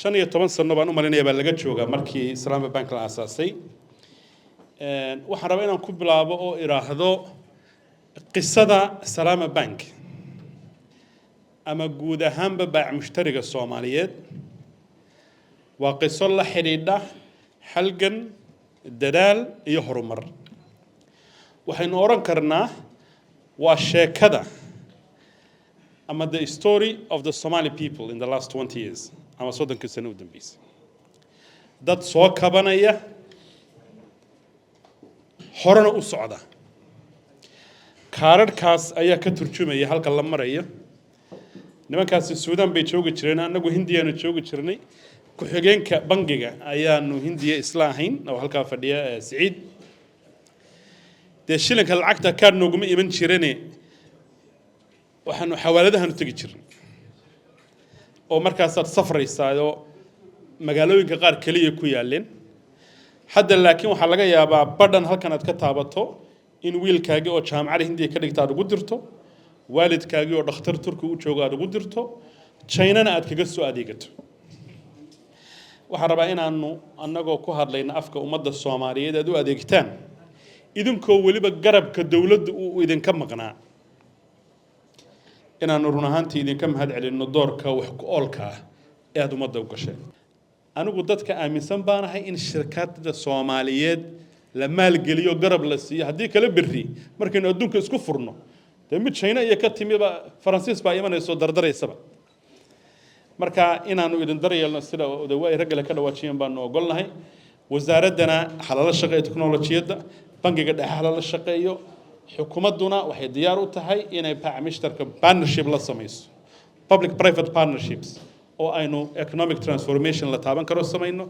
15 sano baan u malinaya baa laga joogaa markii Salaama Bank la aasaasay. Waxaan rabaa inaan ku bilaabo oo idhaahdo qisada Salaama Bank ama guud ahaanba baac mushtariga Soomaaliyeed waa qiso la xidhiidha halgan, dadaal iyo horumar. Waxaynu odhan karnaa waa sheekada ama the story of the Somali people in the last 20 years ama 30kii sano u dambeysay, dad soo kabanaya, horena u socda. Kaararhkaas ayaa ka turjumaya halka la marayo. Nimankaasi Suudaan bay joogi jireen, annagu Hindiyaanu joogi jirnay. Ku-xigeenka bangiga ayaanu Hindiya isla ahayn oo halkaa fadhiya, Siciid. Dee shilinka lacagta kaar nooguma iman jirane, waxaanu xawaaladahaanu tegi jirnay oo markaasaad safraysaa oo magaalooyinka qaar keliya ku yaaleen. Hadda laakiin waxaa laga yaabaa badhan halkan aad ka taabato in wiilkaagii oo jaamacada Hindiya ka dhigta aad ugu dirto, waalidkaagii oo dhakhtar Turki u joogo aad ugu dirto, Chinana aad kaga soo adeegato. Waxaan rabaa inaanu annagoo ku hadlayna afka ummadda Soomaaliyeed aad u adeegtaan, idinkoo weliba garabka dowladda uu idinka maqnaa, inaanu run ahaantii idinka mahad celinno doorka wax ku oolka ah ee aada ummadda u gasheen. Anigu dadka aaminsan baanahay in shirkadda Soomaaliyeed la maalgeliyo, garab la siiyo. Haddii kale berri markaynu adduunka isku furno, dee mid China iyo ka timiba Faransiis baa imanayso dardaraysaba. Marka inaanu idin daryeelno, sida odawa ay raggale ka dhawaajiyeen, baanu ogolnahay. Wasaaraddana ha lala shaqeeyo, teknolojiyadda bangiga dhexe ha lala shaqeeyo. Xukuumadduna waxay diyaar u tahay inay bacmishtarka partnership la samayso, public private partnerships, oo aynu economic transformation la taaban karo samayno.